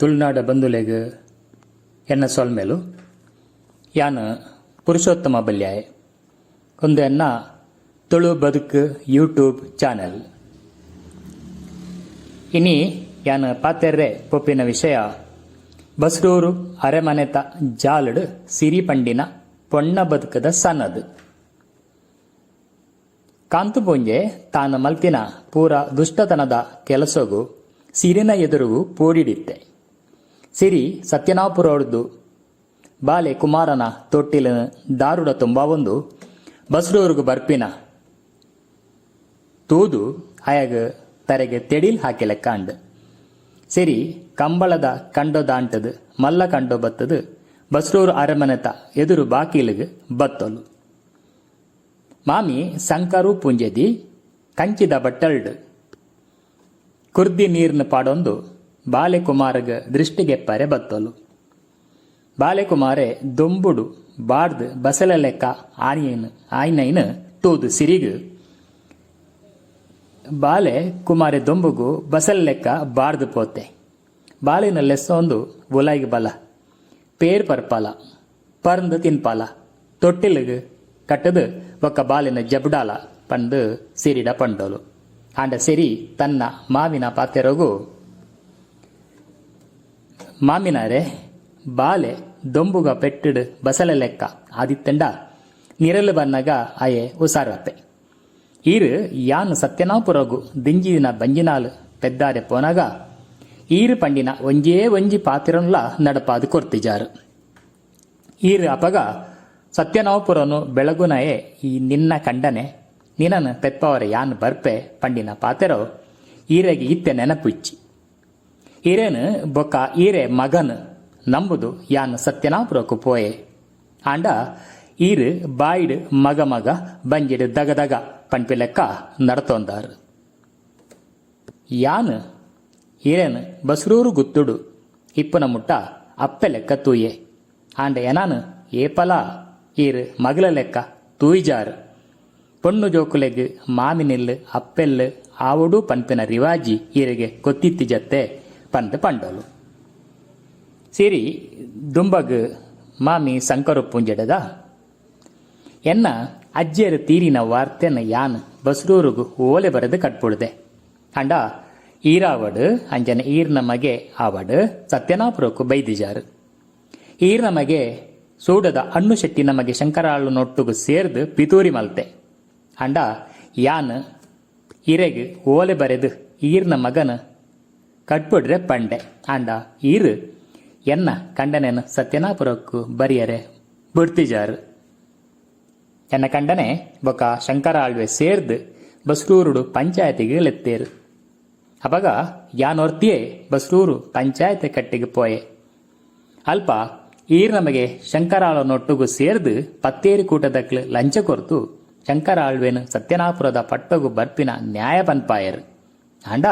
ತುಳುನಾಡ ಬಂಧುಲೆಗ್ ಎನ್ನ ಸೊಲ್ಮೆಲು. ಯಾನ್ ಪುರುಷೋತ್ತಮ ಬಲ್ಯಾಯೆ. ಉಂದು ಎನ್ನ ತುಳು ಬದುಕು ಯೂಟ್ಯೂಬ್ ಚಾನೆಲ್. ಇನಿ ಯಾನ್ ಪಾತೆರ್ರೆ ಪೋಪಿನ ವಿಷಯ ಬಸ್ರೂರು ಅರೆಮನೆತ ಜಾಲ್ಡ್ ಸಿರಿ ಪಂಡಿನ ಪೊಣ್ಣ ಬದುಕುದ ಸನದ್. ಕಾಂತುಪೂಂಜೆ ತಾನ್ ಮಲ್ತಿನ ಪೂರ ದುಷ್ಟತನದ ಕೆಲಸೊಗು ಸಿರಿನ ಎದುರುಗು ಪೋಡಿಡಿತ್ತೆ. ಸಿರಿ ಸತ್ಯನಾಪುರೊಡ್ದು ಬಾಲೆ ಕುಮಾರನ ತೊಟ್ಟಿಲ್ನ್ ದಾರುಡ ತುಂಬಾವೊಂದು ಬಸ್ರೂರುಗು ಬರ್ಪಿನ ತೂದು ಆಯಗ್ ತರೆಗ್ ತೆಡಿಲ್ ಹಾಕಿಲೆಕ್ಕಾಂಡ್. ಸಿರಿ ಕಂಬಳದ ಕಂಡೊ ದಾಂಟ್ದ್ ಮಲ್ಲ ಕಂಡೊ ಬತ್ತ್ದ್ ಬಸ್ರೂರು ಅರಮನೆತ ಎದುರು ಬಾಕಿಲ್ಗ್ ಬತ್ತೊಲು. ಮಾಮಿ ಸಂಕರು ಪೂಂಜೆದಿ ಕಂಚಿದ ಬಟ್ಟಲ್ಡ್ ಕುರ್ದಿ ನೀರ್ನ್ ಪಾಡೊಂದು ಬಾಲೆ ಕುಮಾರಗ್ ದೃಷ್ಟಿಗೆಪ್ಪರೆ ಬತ್ತೊಲು. ಬಾಲೆ ಕುಮಾರೆ ದೊಂಬುಡು ಬಾಡ್ದ್ ಬಸಲೆ ಲೆಕ್ಕ ಆನಿಯನ್ ಆಯಿನೈನ್ ತೂದು ಸಿರಿಗ್ ಬಾಲೆ ಕುಮಾರೆ ದೊಂಬುಗು ಬಸಲೆ ಲೆಕ್ಕ ಬಾಡ್ದ್ ಪೋತೆ. ಬಾಲೆನ್ ಲೆಸ್ಸೊಂದು ಉಲಾಯಿಗ್ ಬಲ. ಪೇರ್ ಪರ್ಪಾಲ. ಪರ್ಂದ್ ತಿನ್ಪಾಲ. ತೊಟ್ಟಿಲ್ಗ್ ಕಟ್ಟ್ದ್ ಬೊಕ್ಕ ಬಾಲೆನ್ ಜಬುಡಾಲ ಪಂದ್ ಸಿರಿಡ ಪಂಡೊಲು. ಆಂಡ ಸಿರಿ ತನ್ನ ಮಾಮಿನ ಪಾತೆರೊಗು ಮಾಮಿನಾರೆ ಬಾಲೆ ದೊಂಬುಗ ಪೆಟ್ಟ್ಡ್ ಬಸಲೆ ಲೆಕ್ಕ ಆದಿತ್ತ್ಂಡ ನಿರೆಲ್ ಬನ್ನಗ ಆಯೆ ಉಸಾರಾಪೆ. ಈರ್ ಯಾನ್ ಸತ್ಯನಾಪುರೊಗು ದಿಂಜಿದಿನ ಬಂಜಿನಾಲ್ ಪೆದ್ದಾರೆ ಪೋನಗ ಈರ್ ಪಂಡಿನ ಒಂಜೇ ಒಂಜಿ ಪಾತೆರೊನ್ಲಾ ನಡಪಾದ್ ಕೊರ್ತಿಜಾರ್. ಈರ್ ಅಪಗ ಸತ್ಯನಾಪುರೊನು ಬೆಳಗುನಯೆ ಈ ನಿನ್ನ ಕಂಡನೆ, ನಿನನ್ ಪೆದ್ಪಾವರೆ ಯಾನ್ ಬರ್ಪೆ ಪಂಡಿನ ಪಾತೆರೊ ಈರೆಗ್ ಇತ್ತೆ ನೆನಪು ಇಜ್ಜಿ. ಈರೆನ್ ಬೊಕ್ಕ ಈರೆ ಮಗನ್ ನಂಬುದು ಯಾನ್ ಸತ್ಯನಾಪುರೊಕು ಪೋಯೆ. ಆಂಡ ಈರ್ ಬಾಯಿಡ್ ಮಗ ಮಗ ಬಂಜಿಡ್ ದಗ ದಗ ಪನ್ಪಿಲೆಕ್ಕ ನಡತೊಂದಾರ್. ಯಾನ್ ಈರೆನ್ ಬಸ್ರೂರು ಗುತ್ತುಡು ಇಪ್ಪುನ ಮುಟ್ಟ ಅಪ್ಪೆ ಲೆಕ್ಕ ತೂಯೆ. ಆಂಡ ಎನನ್ ಏಪಲಾ ಈರ್ ಮಗಲ ಲೆಕ್ಕ ತೂಯಿಜಾರ್. ಪೊಣ್ಣು ಜೋಕುಲೆಗ್ ಮಾಮಿನಿಲ್ಲ್ ಅಪ್ಪೆಲ್ಲ್ ಆವೊಡು ಪನ್ಪಿನ ರಿವಾಜಿ ಈರೆಗ್ ಗೊತ್ತಿತ್ತಿಜತ್ತೆ ಪಂದ್ ಪಂಡೊಲು. ಸಿರಿ ದುಂಬಗ್ ಮಾಮಿ ಸಂಕರು ಪೂಂಜೆಡೆದ ಎನ್ನ ಅಜ್ಜೆರ್ ತೀರಿನ ವಾರ್ತೆನ್ ಯಾನ್ ಬಸ್ರೂರುಗು ಓಲೆ ಬರೆದ್ ಕಟ್ಪುಡ್ದೆ. ಆಂಡ ಈರಾವಡ್ ಅಂಚನೆ ಈರ್ನ ಮಗೆ ಆವಡ್ ಸತ್ಯನಾಪುರೊಕು ಬೈದಿಜಾರ್. ಈರ್ನ ಮಗೆ ಸೂಡದ ಅಣ್ಣು ಶೆಟ್ಟಿನ ಮಗೆ ಶಂಕರಾಳುನೊಟ್ಟುಗು ಸೇರ್ದ್ ಪಿತೂರಿ ಮಲ್ತೆ. ಆಂಡ ಯಾನ್ ಇರೆಗ್ ಓಲೆ ಬರೆದ್ ಈರ್ನ ಮಗನ್ ಕಟ್ಪುಡ್ರೆ ಪಂಡೆ. ಆಂಡ ಈರ್ ಎನ್ನ ಕಂಡನೆನ್ ಸತ್ಯನಾಪುರೊಕ್ಕು ಬರಿಯರೆ ಬುಡ್ತಿಜಾರ್. ಎನ್ನ ಕಂಡನೆ ಬೊಕ್ಕ ಶಂಕರಾಳ್ವೆ ಸೇರ್ದ್ ಬಸ್ರೂರುಡು ಪಂಚಾಯತಿಗ್ ಲೆತ್ತೆರ್. ಅಪಗ ಯಾನೊರ್ತಿಯೇ ಬಸ್ರೂರು ಪಂಚಾಯತ್ ಕಟ್ಟಿಗ್ ಪೋಯೆ. ಅಲ್ಪ ಈರ್ ನಮಗೆ ಶಂಕರಾಳನೊಟ್ಟುಗು ಸೇರ್ದ್ ಪತ್ತೇರಿ ಕೂಟದಕ್ಲ್ ಲಂಚ ಕೊರ್ದು ಶಂಕರಾಳ್ವೆನ್ ಸತ್ಯನಾಪುರದ ಪಟ್ಟೊಗು ಬರ್ಪಿನ ನ್ಯಾಯ ಪನ್ಪಾಯೆರ್. ಆಂಡ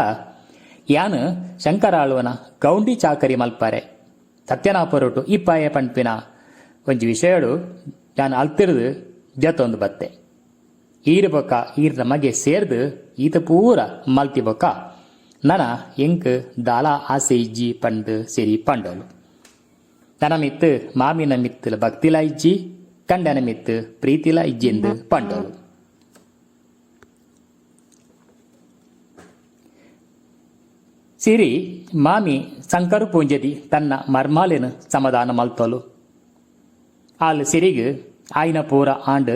ಯಾನ್ ಶಂಕರಾಳ್ವನ ಗೌಂಡಿ ಚಾಕರಿ ಮಲ್ಪರೆ ಸತ್ಯನಾಪುರೊಟು ಇಪ್ಪಾಯೆ ಪನ್ಪಿನ ಒಂಜಿ ವಿಷಯೊಡು ಯಾನ್ ಅಲ್ತಿರ್ದ್ ಜತ್ತೊಂದು ಬತ್ತೆ. ಈರ್ ಬೊಕ್ಕ ಈರ್ನ ಮಗೆ ಸೇರ್ದ್ ಈತ್ ಪೂರ ಮಲ್ತಿ ಬೊಕ್ಕ ನನ ಎಂಕ್ ದಾಲಾ ಆಸೆ ಇಜ್ಜಿ ಪಂದ್ ಸಿರಿ ಪಂಡೊಲು. ತನ ಮಿತ್ತ್ ಮಾಮಿನ ಮಿತ್ತ್ ಭಕ್ತಿಲಾ ಇಜ್ಜಿ, ಕಂಡನ ಮಿತ್ತ್ ಪ್ರೀತಿಲಾ ಇಜ್ಜಿಂದ್ ಪಂಡೊಲು. ಸಿರಿ ಮಾಮಿ ಸಂಕರು ಪೂಂಜೆದಿ ತನ್ನ ಮರ್ಮಾಲೆನ್ ಸಮಾಧಾನ ಮಲ್ತೊಲು. ಆಲ್ ಸಿರಿಗ್ ಆಯಿನ ಪೂರ ಆಂಡ್.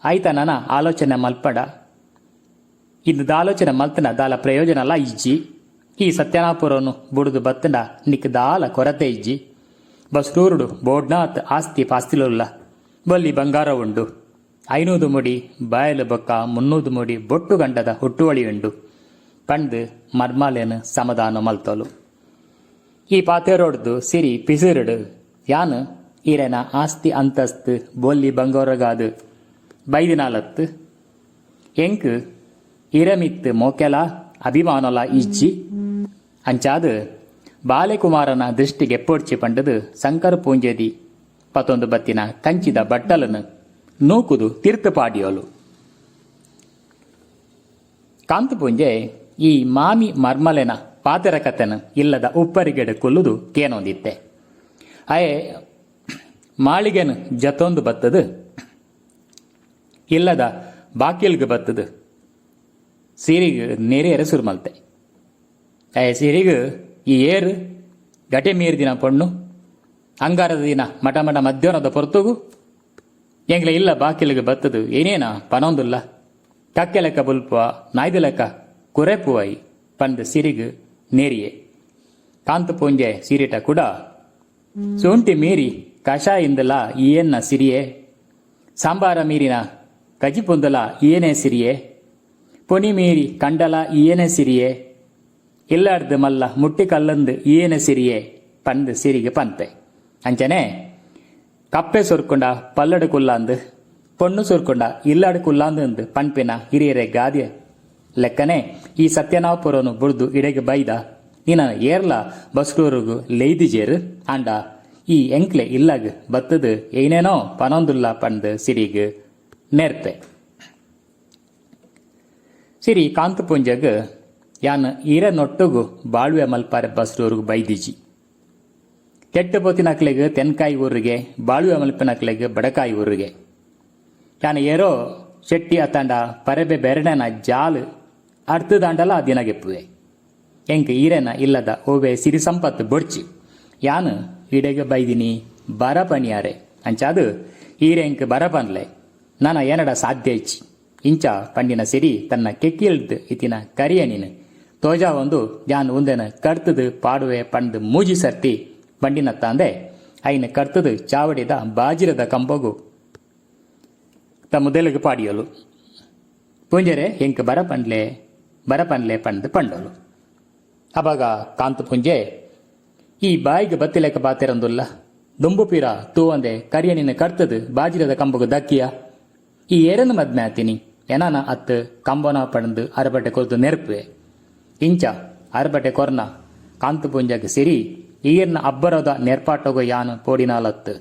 ಆಯಿತ ನನ ಆಲೋಚನೆ ಮಲ್ಪಡ. ಇಂದ್ ದಾಲೋಚನೆ ಮಲ್ತ್ಂಡ ದಾಲ ಪ್ರಯೋಜನಲಾ ಇಜ್ಜಿ. ಈ ಸತ್ಯನಾಪುರೊನು ಬುಡುದು ಬತ್ತ್ಂಡ ನಿಕ್ಕ್ ದಾಲ ಕೊರತೆ ಇಜ್ಜಿ. ಬಸ್ರೂರುಡು ಬೋಡ್ನಾತ್ ಆಸ್ತಿ ಪಾಸ್ತಿಲುಲ್ಲ. ಬೊಲ್ಲಿ ಬಂಗಾರ ಉಂಡು. ಐನೂದು ಮುಡಿ ಬಯಲ್ ಬೊಕ್ಕ ಮುನ್ನೂದು ಮುಡಿ ಬೊಟ್ಟು ಗಂಡದ ಹುಟ್ಟುವಳಿ ಉಂಡು ಪಂಡ್ದ್ ಮರ್ಮಾಲೆನ್ ಸಮದಾನೊ ಮಲ್ತೊಲು. ಈ ಪಾತೆರೊಡ್ದು ಸಿರಿ ಪಿಸಿರ್ಡ್ ಯಾನ್ ಈರೆನ ಆಸ್ತಿ ಅಂತಸ್ತ್ ಬೊಲ್ಲಿ ಬಂಗಾರಗಾದ್ ಬೈದಿನಾಲತ್ತ್. ಎಂಕ್ ಇರೆ ಮಿತ್ತ್ ಮೋಕೆಲಾ ಅಭಿಮಾನೊಲಾ ಇಜ್ಜಿ. ಅಂಚಾದ್ ಬಾಲೆಕುಮಾರನ ದೃಷ್ಟಿಗೆಪ್ಪೊಡ್ಚಿ ಪಂಡ್ದ್ ಸಂಕರ ಪೂಂಜೆದಿ ಪತೊಂದು ಬತ್ತಿನ ಕಂಚಿದ ಬಟ್ಟಲ್ನ್ ನೂಕುದು ತಿರ್ತ್ ಪಾಡ್ಯೊಲು. ಕಾಂತುಪೂಂಜೆ ಈ ಮಾಮಿ ಮರ್ಮಲೆನ ಪಾತೆರಕತೆನ್ ಇಲ್ಲದ ಉಪ್ಪರಿಗೆಡ್ ಕುಲ್ಲುದು ಕೇನೊಂದಿತ್ತೆ. ಆಯೆ ಮಾಳಿಗೆನ್ ಜತೊಂದು ಬತ್ತದ್ ಇಲ್ಲದ ಬಾಕಿಲ್ಗ್ ಬತ್ತದ್ ಸಿರಿಗ್ ನೆರಿಯರೆ ಸುರು ಮಲ್ತೆ. ಆಯೆ ಸಿರಿಗ್ ಈ ಏರ್ ಗಟೆ ಮೀರ್ದಿನ ಪೊಣ್ಣು ಅಂಗಾರದ ದಿನ ಮಟ ಮಟ ಮಧ್ಯಾಹ್ನದ ಪೊರ್ತುಗು ಎಂಕ್ಲೆ ಇಲ್ಲ ಬಾಕಿಲ್ಗ್ ಬತ್ತದ್ ಏನೇನ ಪನೊಂದುಲ್ಲ ಕಕ್ಕೆ ಲೆಕ್ಕ ಬುಲ್ಪುವ ನಾಯ್ದ ಲೆಕ್ಕ ಕುರೆಪುವೈ ಪಂದ್ ಸಿರಿಗ್ ನೆರಿಯೆ. ಕಾಂತು ಪೂಂಜೆ ಸಿರಿಟ ಕುಡ ಸೂಂಟಿ ಮೀರಿ ಕಷಾಯಿಂದಲ ಈಯೆನ್ನ ಸಿರಿಯೇ ಸಾಂಬಾರ ಮೀರಿನ ಕಜಿಪುಂದಲ ಈಯೆನೇ ಸಿರಿಯೇ ಪೊನಿ ಮೀರಿ ಕಂಡಲ ಈಯೆನೇ ಸಿರಿಯೇ ಇಲ್ಲಡ್ದ್ ಮಲ್ಲ ಮುಟ್ಟಿ ಕಲ್ಲಂದ್ ಈಯೆನೇ ಸಿರಿಯೇ ಪಂದ್ ಸಿರಿಗ್ ಪನ್ಪೆ. ಅಂಚನೆ ಕಪ್ಪೆ ಸುರ್ಕುಂಡ ಪಲ್ಲಡ್ ಕುಲ್ಲಾಂದ್ ಪೊಣ್ಣು ಸುರ್ಕುಂಡ ಇಲ್ಲಡ್ ಕುಲ್ಲಾಂದ್ ಪನ್ಪಿನ ಹಿರಿಯೆರೆ ಗಾದೆ ಲೆಕ್ಕನೆ ಈ ಸತ್ಯನಾಪುರೊನು ಬುಡ್ದು ಇಡೆಗ್ ಬೈದ ನಿನ ಏರ್ಲ ಬಸ್ರೂರುಗು ಲೆಯ್ದಿಜೆರ್ ಆಂಡ ಈ ಎಂಕ್ಲೆ ಇಲ್ಲಗ್ ಬತ್ತುದು ಏನೇನೋ ಪನೊಂದುಲ್ಲ ಪಂದ್ ಸಿರಿಗ್ ನೆರ್ಪೆ. ಸಿರಿ ಕಾಂತಪೂಂಜಗ್ ಯಾನ್ ಈರೆನೊಟ್ಟುಗು ಬಾಳ್ವೆ ಮಲ್ಪಾರೆ ಬಸ್ರೂರುಗು ಬೈದಿಜಿ. ತೆಟ್ಟ್ ಪೋತಿನಕ್ಲೆಗ್ ತೆನ್ಕಾಯಿ ಊರುಗೆ ಬಾಳ್ವೆ ಮಲ್ಪಿನಕ್ಲೆಗ್ ಬಡಕಾಯಿ ಊರುಗೆ. ಯಾನ್ ಏರೋ ಶೆಟ್ಟಿ ಅತ್ತಾಂಡ ಪರೆಬೆ ಬೆರಣೆನ ಜಾಲ್ ಅಡ್ತ್ದಾಂಡಲಾ ದಿನಗೆಪ್ಪುವೆ. ಎಂಕ್ ಈರೆನ ಇಲ್ಲದ ಒವ್ವೆ ಸಿರಿ ಸಂಪತ್ತ್ ಬೊಡ್ಚಿ. ಯಾನ್ ಇಡೆಗ್ ಬೈದಿನಿ ಬರ ಪಣಿಯಾರೆ. ಅಂಚಾದ್ ಈರ್ ಎಂಕ್ ಬರ ಪನ್ಲೆ. ನನ ಎನಡ ಸಾಧ್ಯ ಇಜ್ಜಿ. ಇಂಚ ಪಂಡಿನ ಸಿರಿ ತನ್ನ ಕೆಕ್ಕಿಲ್ಡ್ದ್ ಇತ್ತಿನ ಕರಿಯಣಿನ್ ತೋಜಾವೊಂದು ಯಾನ್ ಉಂದೆನ್ ಕಡ್ತ್ದ್ ಪಾಡುವೆ ಪಂಡ್ ಮೂಜಿ ಸರ್ತಿ ಪಂಡಿನತ್ತಾಂದೆ ಅಯಿನ್ ಕಡ್ತ್ದ್ ಚಾವಡಿದ ಬಾಜಿರದ ಕಂಬೊಗು ದ ಮುದೆಲ್ಗ್ ಪಾಡಿಯೊಲು. ಪೂಂಜೆರೆ ಎಂಕ್ ಬರ ಪನ್ಲೆ, ಬರ ಪನ್ಲೆ ಪಂಡ್ ಪಂಡೊಲು. ಅಪಗ ಕಾಂತು ಪೂಂಜೆ ಈ ಬಾಯಿಗ್ ಬತ್ತಿಲೆಕ ಪಾತೆರೊಂದುಲ್ಲ. ದುಂಬು ಪಿರ ತೂವಂದೆ ಕರಿಯಣಿನ್ ಕಡ್ತ್ದ್ ಬಾಜಿರದ ಕಂಬೊಗು ದಕ್ಕಿಯ. ಈ ಏರೆನ್ ಮದ್ಮೆ ಆತಿನಿ? ಎನನ ಅತ್ತ್ ಕಂಬೊನ ಪಂಡ್ದ್ ಅರಬಟೆ ಕೊರ್ದು ನೆರ್ಪುವೆ. ಇಂಚ ಅರಬಟೆ ಕೊರ್ನ ಕಾಂತು ಪೂಂಜಗ್ ಸಿರಿ ಈರ್ನ ಅಬ್ಬರೊದ ನೆರ್ಪಾಟೊಗು ಯಾನ್ ಪೋಡಿನಾಲತ್ತ್.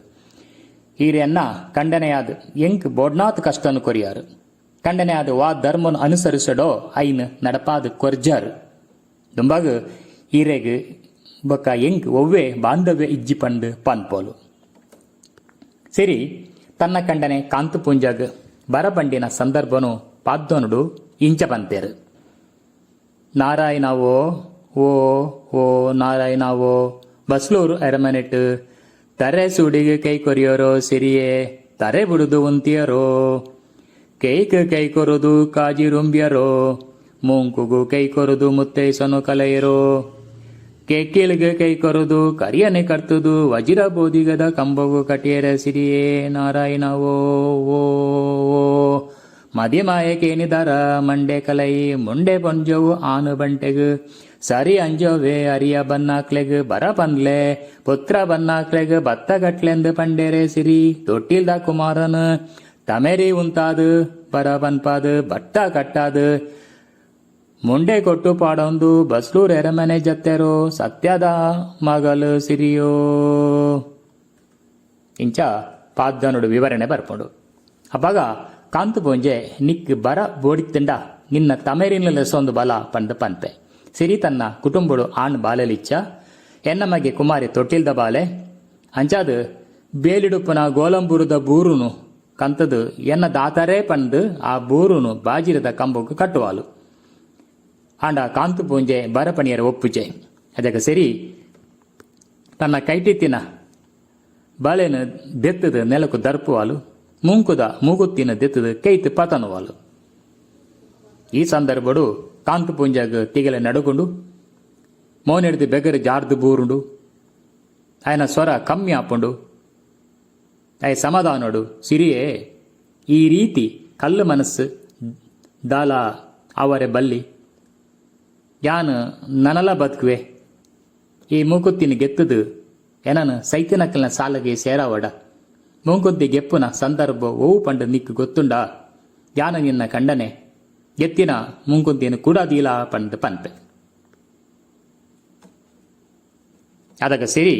ಈರ್ ಎನ್ನ ಕಂಡನೆಯಾದ್ ಎಂಕ್ ಬೋಡ್ನಾತ್ ಕಷ್ಟನ್ ಕೊರಿಯಾರ್. ಕಂಡನೆಯಾದ್ ವಾ ಧರ್ಮೊನು ಅನುಸರಿಸೊಡೋ ಐನ್ ನಡಪಾದ್ ಕೊರ್ಜಾರ್. ದುಂಬಗ್ ಈರೆಗ್ ಬೊಕ್ಕ ಎಂಕ್ ಒವ್ವೇ ಬಾಂಧವ್ಯ ಇಜ್ಜಿ ಪಂದ್ ಪನ್ಪೊಲು. ಸಿರಿ ತನ್ನ ಕಂಡನೆ ಕಾಂತು ಪೂಂಜಗ್ ಬರ ಪಂಡಿನ ಸಂದರ್ಭೊನು ಪಾದ್ದೊನುಡು ಇಂಚ ಪನ್ಪೆರ್. ನಾರಾಯಿನವೋ ಓ ಓ ನಾರಾಯಿನವೋ ಬಸ್ಲೂರು ಅರಮನೆಟ್ ತರೆ ಸೂಡಿಗ್ ಕೈ ಕೊರಿಯರೋ ಸಿರಿಯೇ ತರೆ ಬುಡುದು ಉಂತಿಯರೋ ಕೈಕ್ ಕೈ ಕೊರುದು ಕಾಜಿ ರುಂಬ್ಯರೋ ಮೂಂಕುಗು ಕೈ ಕೊರುದು ಮುತ್ತೈಸನು ಕಲೆಯರೋ ಕೆಕ್ಕಿಲ್ಗ್ ಕೈ ಕೊರುದು ಕರಿಯನೆ ಕರ್ತುದು ವಜಿರ ಬೋದಿಗದ ಕಂಬೊಗು ಕಟಿಯರ ಸಿರಿಯೇ ನಾರಾಯಿನವೋ ಓ ಓ ಮದಿಮಾಯೆ ಕೇನಿದರ ಮಂಡೆ ಕಲೈ ಮುಂಡೆ ಪೊಂಜೊವು ಆನು ಬಂಟೆಗ್ ಸರಿ ಅಂಜೊವೆ ಅರಿಯ ಬನ್ನಾಕ್ಲೆಗ್ ಬರ ಪನ್ಲೆ ಪುತ್ರ ಬನ್ನಾಕ್ಲೆಗ್ ಬತ್ತ ಕಟ್ಲೆಂದ್ ಪಂಡೆರೆ ಸಿರಿ ತೊಟ್ಟಿಲ್ದ ಕುಮಾರನ್ ತಮೆರಿ ಉಂತಾದ್ ಬರ ಪನ್ಪಾದ್ ಬಟ್ಟ ಕಟ್ಟಾದ್ ಮುಂಡೆ ಕೊಟ್ಟು ಪಾಡೊಂದು ಬಸ್ಲೂರ್ ಎರಮನೆ ಜತ್ತೆರೋ ಸತ್ಯದ ಮಗಲ್ ಸಿರಿಯೋ. ಇಂಚ ಪಾದ್ದನೊಡು ವಿವರಣೆ ಬರ್ಪುಂಡು. ಅಪಗ ಕಾಂತು ಪೂಂಜೆ ನಿಕ್ಕ್ ಬರ ಬೋಡಿತ್ತ್ಂಡ ನಿನ್ನ ತಮೆರಿನ್ ಲೆಸೊಂದು ಬಲ ಪಂದ್ ಪನ್ಪೆ. ಸಿರಿ ತನ್ನ ಕುಟುಂಬೊಡು ಆಣ್ ಬಾಲೆಲಿಚ್ಚ. ಎನ್ನ ಮಗೆ ಕುಮಾರಿ ತೊಟ್ಟಿಲ್ದ ಬಾಲೆ. ಅಂಚಾದ್ ಬೇಲಿಡುಪ್ಪುನ ಗೋಲಂಬೂರುದ ಬೂರುನು ಕಂತ್ದ್ ಎನ್ನ ದಾತರೇ ಪಂದ್ ಆ ಬೂರುನು ಬಾಜಿರದ ಕಂಬೊಗು ಕಟ್ಟುವಾಲು. ಆಂಡ ಕಾಂತು ಪೂಂಜೆ ಬರ ಪಣಿಯರೆ ಒಪ್ಪುಜೆ. ಅದಗ ಸಿರಿ ತನ್ನ ಕೈಟಿತ್ತಿನ ಬಳೆನ್ ದೆತ್ತ್ದ್ ನೆಲಕ್ ದರ್ಪುವಾಲು. ಮೂಂಕುದ ಮೂಗುತ್ತಿನ್ ದೆತ್ತ್ದ್ ಕೈತ್ ಪತೊನುವಾಲು. ಈ ಸಂದರ್ಭೊಡು ಕಾಂತು ಪೂಂಜಗ್ ತಿಗಲೆ ನಡುಗುಂಡು. ಮೋನೆಡ್ದ್ ಬೆಗರ್ ಜಾರ್ದ್ ಬೂರುಂಡು. ಆಯನ ಸ್ವರ ಕಮ್ಮಿ ಆಪುಂಡು. ಆಯೆ ಸಮಾಧಾನೊಡು ಸಿರಿಯೇ ಈ ರೀತಿ ಕಲ್ಲ್ ಮನಸ್ಸ್ ದಾಲ ಆವರೆ ಬಲ್ಲಿ. ಯಾನ್ ನನಲ ಬದ್ಕುವೆ. ಈ ಮೂಕುತ್ತಿನ್ ಗೆತ್ತ್ದ್ ಎನನ್ ಸೈತಿನಕಲ್ನ ಸಾಲಗ್ ಸೇರಾವಡ. ಮೂಂಕುತ್ತಿ ಗೆಪ್ಪುನ ಸಂದರ್ಭೊ ಒವು ಪಂಡ್ ನಿಕ್ಕ್ ಗೊತ್ತುಂಡಾ? ಯಾನ್ ನಿನ್ನ ಕಂಡನೆ. ಗೆತ್ತಿನ ಮೂಂಕುತ್ತಿನ್ ಕುಡ ದೀಲ ಪಂಡ್ ಪನ್ಪೆ. ಅದಗ ಸಿರಿ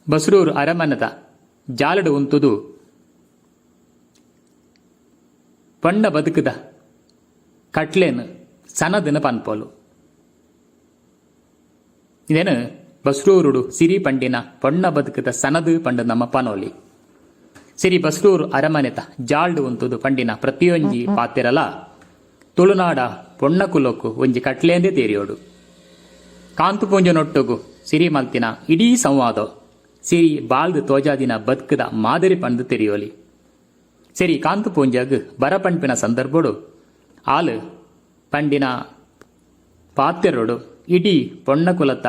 ಬಸ್ರೂರು ಅರಮನೆದ ಜಾಲ್ಡ್ ಉಂತುದು ಪೊಣ್ಣ ಬದುಕುದ ಕಟ್ಲೆನ್ ಸನದನ್ ಪನ್ಪೊಲು. ಇಂದೆನ್ ಬಸ್ರೂರುಡು ಸಿರಿ ಪಂಡಿನ ಪೊಣ್ಣ ಬದುಕುದ ಸನದ್ ಪಂಡ್ ನಮ ಪನೊಲಿ. ಸಿರಿ ಬಸ್ರೂರು ಅರಮನೆತ ಜಾಲ್ಡ್ ಉಂತುದು ಪಂಡಿನ ಪ್ರತಿಯೊಂಜಿ ಪಾತೆರಲ ತುಳುನಾಡ ಪೊಣ್ಣ ಕುಲೊಕು ಒಂಜಿ ಕಟ್ಲೇಂದೇ ತೆರಿಯೊಡು. ಕಾಂತುಪೂಂಜನೊಟ್ಟುಗು ಸಿರಿ ಮಲ್ತಿನ ಇಡೀ ಸಂವಾದೊ ಸಿರಿ ಬಾಳ್ದ್ ತೋಜಾದಿನ ಬದ್ಕ್ದ ಮಾದರಿ ಪಂದ್ ತೆರಿಯೊಲಿ. ಸಿರಿ ಕಾಂತುಪೂಂಜಗ್ ಬರ ಪನ್ಪಿನ ಸಂದರ್ಭೊಡು ಆಲ್ ಪಂಡಿನ ಪಾತೆರೊಡು ಇಡೀ ಪೊಣ್ಣ ಕುಲತ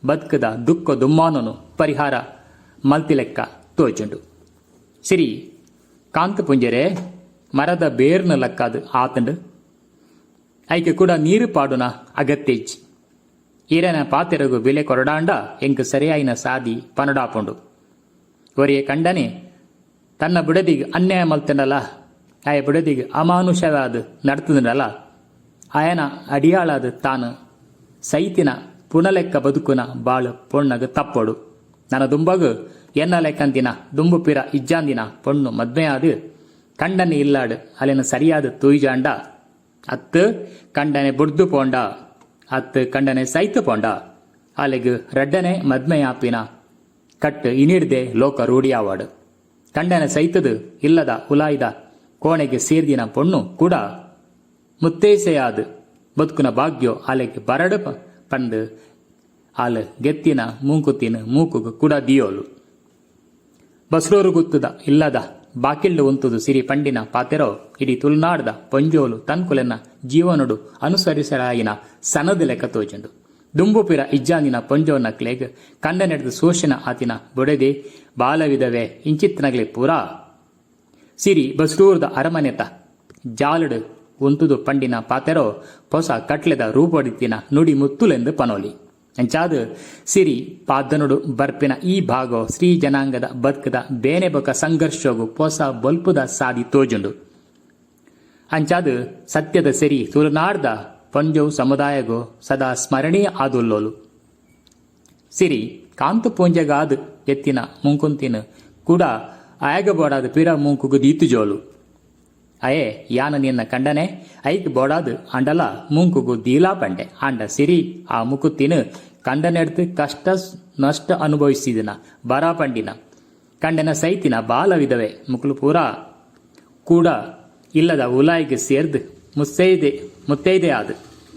ಬದ್ಕ್ದ ದುಕ್ಕೊ ದುಮ್ಮಾನೊನು ಪರಿಹಾರ ಮಲ್ತಿಲೆಕ್ಕ ತೋಜುಂಡು. ಸಿರಿ ಕಾಂತುಪೂಂಜೆರೇ ಮರದ ಬೇರ್ನ್ ಲಕ್ಕಾದ್ ಆತ್ಂಡ್. ಐಕ್ ಕುಡ ನೀರ್ ಪಾಡುನ ಅಗತ್ಯ ಇಜ್ಜಿ. ಈರೆನ ಪಾತೆರೊಗು ಬಿಲೆ ಕೊರೊಡಾಂಡ ಎಂಕ್ ಸರಿಯಾಯಿನ ಸಾದಿ ಪನೊಡಾಪುಂಡು. ಒರಿಯೆ ಕಂಡನಿ ತನ್ನ ಬುಡೆದಿಗ್ ಅನ್ಯಾಯ ಮಲ್ತ್ಂಡಲಾ, ಆಯೆ ಬುಡೆದಿಗ್ ಅಮಾನುಷವಾದ್ ನಡತ್ದ್ಂಡಲಾ, ಆಯನ ಅಡಿಯಾಳಾದ್ ತಾನ್ ಸೈತಿನ ಪುಣಲೆಕ್ಕ ಬದುಕುನ ಬಾಳ್ ಪೊಣ್ಣಗ್ ತಪ್ಪೊಡು. ನನ ದುಂಬಗ್ ಎನ್ನ ಲೆಕ್ಕಂತಿನ ದುಂಬು ಪಿರ ಇಜ್ಜಾಂದಿನ ಪೊಣ್ಣು ಮದ್ಮೆಯಾದ್ ಕಂಡನಿ ಇಲ್ಲಾಡ್ ಅಲೆನ್ ಸರಿಯಾದ್ ತೂಯಿಜಾಂಡ ಅತ್ತ್ ಕಂಡನೆ ಬುಡ್ದು ಪೋಂಡ ಅತ್ತ್ ಕಂಡನೆ ಸೈತ್ ಪೋಂಡ ಆಲೆಗ್ ರಡ್ಡನೆ ಮದ್ಮೆಯಾಪಿನ ಕಟ್ಟ್ ಇನಿಡ್ದೇ ಲೋಕ ರೂಢಿಯಾವಡ್. ಕಂಡನೆ ಸೈತ್ದ್ ಇಲ್ಲದ ಉಲಾಯಿದ ಕೋಣೆಗ್ ಸೇರ್ದಿನ ಪೊಣ್ಣು ಕೂಡ ಮುತ್ತೈಸೆಯಾದ್ ಬದುಕುನ ಭಾಗ್ಯೊ ಆಲೆಗ್ ಬರಡ್ ಪಂದ್ ಆಲ್ ಗೆತ್ತಿನ ಮೂಂಕುತ್ತಿನ್ ಮೂಕುಗು ಕುಡ ದೀಯೊಲು. ಬಸ್ರೂರು ಗುತ್ತುದ ಇಲ್ಲದ ಬಾಕಿಲ್ಡ್ ಉಂತುದು ಸಿರಿ ಪಂಡಿನ ಪಾತೆರೊ ಇಡೀ ತುಳುನಾಡ್ದ ಪೊಂಜೋಲು ತನ್ಕುಲೆನ ಜೀವನೊಡು ಅನುಸರಿಸರಾಯಿನ ಸನದ್ ಲೆಕ್ಕ ತೋಜುಂಡು. ದುಂಬು ಪಿರ ಇಜ್ಜಾಂದಿನ ಪೊಂಜೋನಕ್ಲೆಗ್ ಕಂಡನೆಡ್ದ್ ಶೋಷಣೆ ಆತಿನ ಬೊಡೆದಿ, ಬಾಲವಿಧವೆ ಇಂಚಿತ್ತಿನಗ್ಲೆಗ್ ಪೂರಾ ಸಿರಿ ಬಸ್ರೂರುದ ಅರಮನೆತ ಜಾಲ್ಡ್ ಉಂತುದು ಪಂಡಿನ ಪಾತೆರೊ ಪೊಸ ಕಟ್ಲೆದ ರೂಪೊಡಿತ್ತಿನ ನುಡಿ ಮುತ್ತುಲೆಂದ್ ಪನೊಲಿ. ಅಂಚಾದ್ ಸಿರಿ ಪಾದ್ದನೊಡು ಬರ್ಪಿನ ಈ ಭಾಗೊ ಸ್ತ್ರೀ ಜನಾಂಗದ ಬದ್ಕ್ದ ಬೇನೆ ಬೊಕ ಸಂಘರ್ಷೊಗು ಪೊಸ ಬೊಲ್ಪುದ ಸಾದಿ ತೋಜುಂಡು. ಅಂಚಾದ್ ಸತ್ಯದ ಸಿರಿ ತುಳುನಾಡ್ದ ಪೊಂಜೊವು ಸಮುದಾಯೊಗು ಸದಾ ಸ್ಮರಣೀಯ ಆದುಲ್ಲೊಲು. ಸಿರಿ ಕಾಂತು ಪೂಂಜೆಗಾದ್ ಎತ್ತಿನ ಮೂಂಕುಂತಿನ್ ಕುಡ ಆಯಗ್ ಬೋಡಾದ್ ಪಿರ ಮೂಂಕುಗು ದೀತುಜೋಲು. ಅಯೆ ಯಾನ್ ನಿನ್ನ ಕಂಡನೆ, ಐಕ್ ಬೋಡಾದ್ ಆಂಡಲಾ ಮೂಂಕುಗು ದೀಲಾ ಪಂಡೆ. ಆಂಡ ಸಿರಿ ಆ ಮುಕುತ್ತಿನ್ ಕಂಡನೆಡ್ದ್ ಕಷ್ಟ ನಷ್ಟ ಅನುಭವಿಸಿದಿನ, ಬರ ಪಂಡಿನ, ಕಂಡನೆ ಸೈತಿನ ಬಾಲ ವಿಧವೆ ಮುಕುಲು ಪೂರಾ ಕೂಡ ಇಲ್ಲದ ಉಲಾಯಿಗ್ ಸೇರ್ದ್ ಮುತ್ಸೈದೆ ಮುತ್ತೈದೆ ಆದ್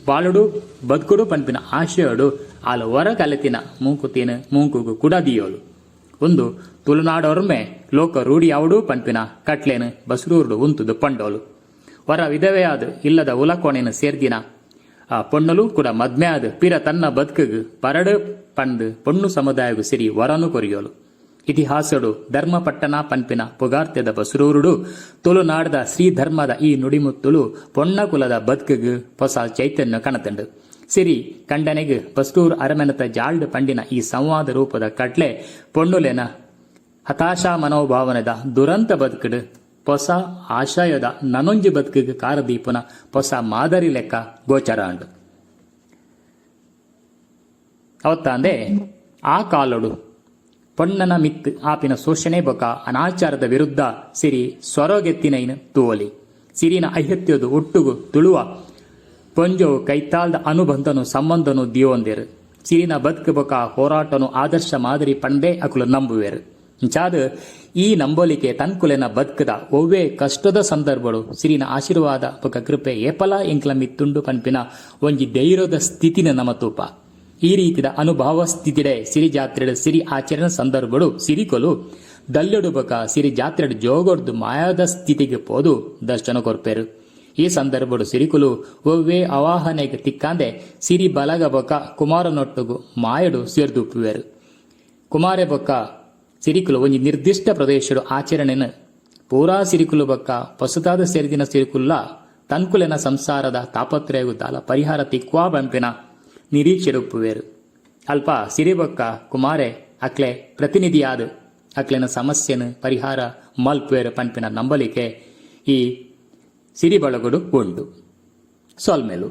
ಬಾಳೊಡು ಬದ್ಕೊಡು ಪನ್ಪಿನ ಆಶಯೊಡು ಆಲ್ ಒರ ಕಲೆತಿನ ಮೂಂಕುತ್ತಿನ್ ಮೂಂಕುಗು ಕುಡ ದೀಯೊಲು. ಉಂದು ತುಳುನಾಡೊರ್ಮೆ ಲೋಕ ರೂಢಿಯಾವೊಡು ಪನ್ಪಿನ ಕಟ್ಲೆನ್ ಬಸ್ರೂರುಡು ಉಂತುದು ಪಂಡೋಲು. ಒರ ವಿಧವೆಯಾದ್ ಇಲ್ಲದ ಉಲಕೋಣೆನ್ ಸೇರ್ದಿನ ಆ ಪೊಣ್ಣುಲು ಕುಡ ಮದ್ಮೆ ಆದ್ ಪಿರ ತನ್ನ ಬದ್ಕ್ಗ್ ಬರಡ್ ಪಂದ್ ಪೊಣ್ಣು ಸಮುದಾಯೊಗು ಸಿರಿ ವರೊನು ಕೊರಿಯೊಲು. ಇತಿಹಾಸೊಡು ಧರ್ಮಪಟ್ಟಣ ಪನ್ಪಿನ ಪುಗಾರ್ತೆದ ಬಸ್ರೂರುಡು ತುಳುನಾಡ್ದ ಶ್ರೀ ಧರ್ಮದ ಈ ನುಡಿಮುತ್ತುಲು ಪೊಣ್ಣ ಕುಲದ ಬದ್ಕ್ಗ್ ಪೊಸ ಚೈತನ್ಯೊ ಕನತ್ಂಡ್. ಸಿರಿ ಕಂಡನೆಗ್ ಬಸ್ರೂರು ಅರಮನೆತ ಜಾಲ್ಡ್ ಪಂಡಿನ ಈ ಸಂವಾದ ರೂಪದ ಕಟ್ಲೆ ಪೊಣ್ಣುಲೆನ ಹತಾಶಾ ಮನೋಭಾವನೆದ ದುರಂತ ಬದ್ಕ್ಡ್ ಪೊಸ ಆಶಯೊದ ನನೊಂಜಿ ಬದ್ಕ್ಗ್ ಕಾರ ದೀಪುನ ಪೊಸ ಮಾದರಿ ಲೆಕ್ಕ ಗೋಚರ ಆಂಡ್. ಅವತ್ತಾಂದೆ ಆ ಕಾಲೊಡು ಪೊಣ್ಣನ ಮಿತ್ತ್ ಆಪಿನ ಶೋಷಣೆ ಬೊಕ ಅನಾಚಾರದ ವಿರುದ್ಧ ಸಿರಿ ಸ್ವರೊಗೆತ್ತಿನೈನ್ ತೂವೊಲಿ. ಸಿರಿನ ಐಹತ್ಯೊದು ಒಟ್ಟುಗು ತುಳುವ ಪೊಂಜೊವು ಕೈತಾಲ್ದ ಅನುಬಂಧೊನು ಸಂಬಂಧೊನು ದೀವೊಂದೆರ್. ಸಿರಿನ ಬದ್ಕ್ ಬೊಕ ಹೋರಾಟೊನು ಆದರ್ಶ ಮಾದರಿ ಪಂದೇ ಅಕುಲು ನಂಬುವೆರ್. ಇಂಚಾದ್ ಈ ನಂಬೊಲಿಕೆ ತನ್ಕುಲೆನ ಬದ್ಕ್ದ ಒವ್ವೇ ಕಷ್ಟೊದ ಸಂದರ್ಭೊಡು ಸಿರಿನ ಆಶೀರ್ವಾದ ಬೊಕ ಕೃಪೆ ಏಪಲಾ ಎಂಕ್ಲ ಮಿತ್ತುಂಡು ಪನ್ಪಿನ ಒಂಜಿ ಧೈರ್ಯೊದ ಸ್ಥಿತಿನ್ ನಮ ತೂಪ. ಈ ರೀತಿದ ಅನುಭಾವ ಸ್ಥಿತಿಡೇ ಸಿರಿ ಜಾತ್ರೆಡ್ ಸಿರಿ ಆಚರಣೆ ಸಂದರ್ಭೊಡು ಸಿರಿಕುಲು ದಲ್ಯೊಡು ಬೊಕ ಸಿರಿ ಜಾತ್ರೆಡ್ ಜೋಗೊಡ್ದು ಮಾಯದ ಸ್ಥಿತಿಗ್ ಪೋದು ದರ್ಶನ ಕೊರ್ಪೆರ್. ಈ ಸಂದರ್ಭೊಡು ಸಿರಿಕುಲು ಒವ್ವೇ ಆವಾಹನೆಗ್ ತಿಕ್ಕಾಂದೆ ಸಿರಿ ಬಲಗ ಬೊಕ ಕುಮಾರನೊಟ್ಟುಗು ಮಾಯೊಡು ಸೇರ್ದುಪ್ಪುವೆರ್. ಕುಮಾರೆ ಬೊಕ್ಕ ಸಿರಿಕುಲು ಒಂಜಿ ನಿರ್ದಿಷ್ಟ ಪ್ರದೇಶೊಡು ಆಚರಣೆನ್ ಪೂರಾ ಸಿರಿಕುಲು ಬೊಕ್ಕ ಪೊಸತಾದ್ ಸೇರ್ದಿನ ಸಿರಿಕುಲ್ಲಾ ತನ್ಕುಲೆನ ಸಂಸಾರದ ತಾಪತ್ರಯೊಗು ದಾಲ ಪರಿಹಾರ ತಿಕ್ವಾ ಪನ್ಪಿನ ನಿರೀಕ್ಷೆಡ್ ಉಪ್ಪುವೆರ್. ಅಲ್ಪ ಸಿರಿ ಬೊಕ್ಕ ಕುಮಾರೆ ಅಕ್ಲೆ ಪ್ರತಿನಿಧಿಯಾದ್ ಅಕ್ಲೆನ ಸಮಸ್ಯೆನ್ ಪರಿಹಾರ ಮಲ್ಪುವೆರ್ ಪನ್ಪಿನ ನಂಬೊಲಿಕೆ ಈ ಸಿರಿ ಬಳಗೊಡು ಉಂಡು. ಸೊಲ್ಮೆಲು.